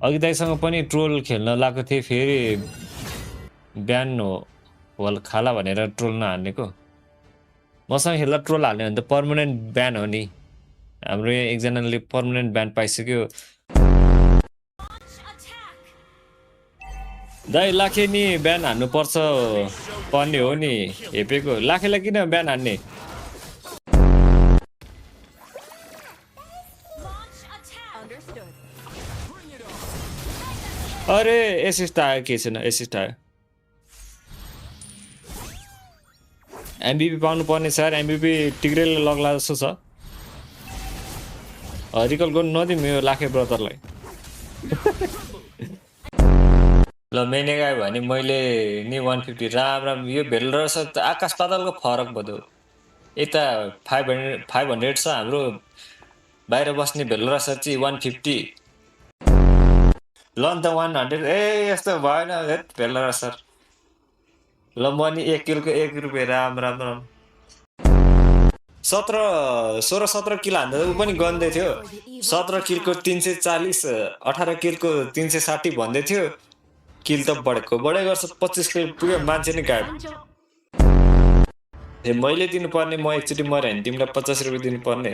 अघि दाइसँग पनि ट्रोल खेल्न लागेको थिएँ फेरि बिहान हो होल खाला भनेर ट्रोल नहान्नेको मसँग खेल्दा ट्रोल हाल्ने भने त पर्मानेन्ट ब्यान हो नि हाम्रो यहाँ एकजनाले पर्मानेन्ट ब्यान पाइसक्यो दाइ लाखे नि ब्यान हान्नु पर्छ पर्ने हो नि हेपेको लाखेलाई किन ब्यान हान्ने अरे एसिस्ट आयो के छैन एसिस्ट आयो एमबिपी पाउनु पर्ने सर एमबिपी टिग्रेले लग्ला जस्तो छ रिकल गर्नु नदिउँ यो लाखे ब्रदरलाई ल मेने गयो भने मैले नि 150 राम यो भेल र आकाश पातालको फरक भयो यता 500 छ हाम्रो बाहिर बस्ने भेल र सच्ची 150 ल अन्त 100 ए यस्तो भएन भेल र सर ल म नि 1 किलोको 1 रुपियाँ राम 16-17 किलो हान्दा ऊ पनि गन्दै थियो 17 किलोको 340 18 किलोको 360 भन्दै थियो किल त बढेको बढे गर्छ 25 किलो पुग्यो मान्छे नै गायब मैले दिनुपर्ने म एकचोटि मरे भने तिमीलाई 50 रुपियाँ दिनुपर्ने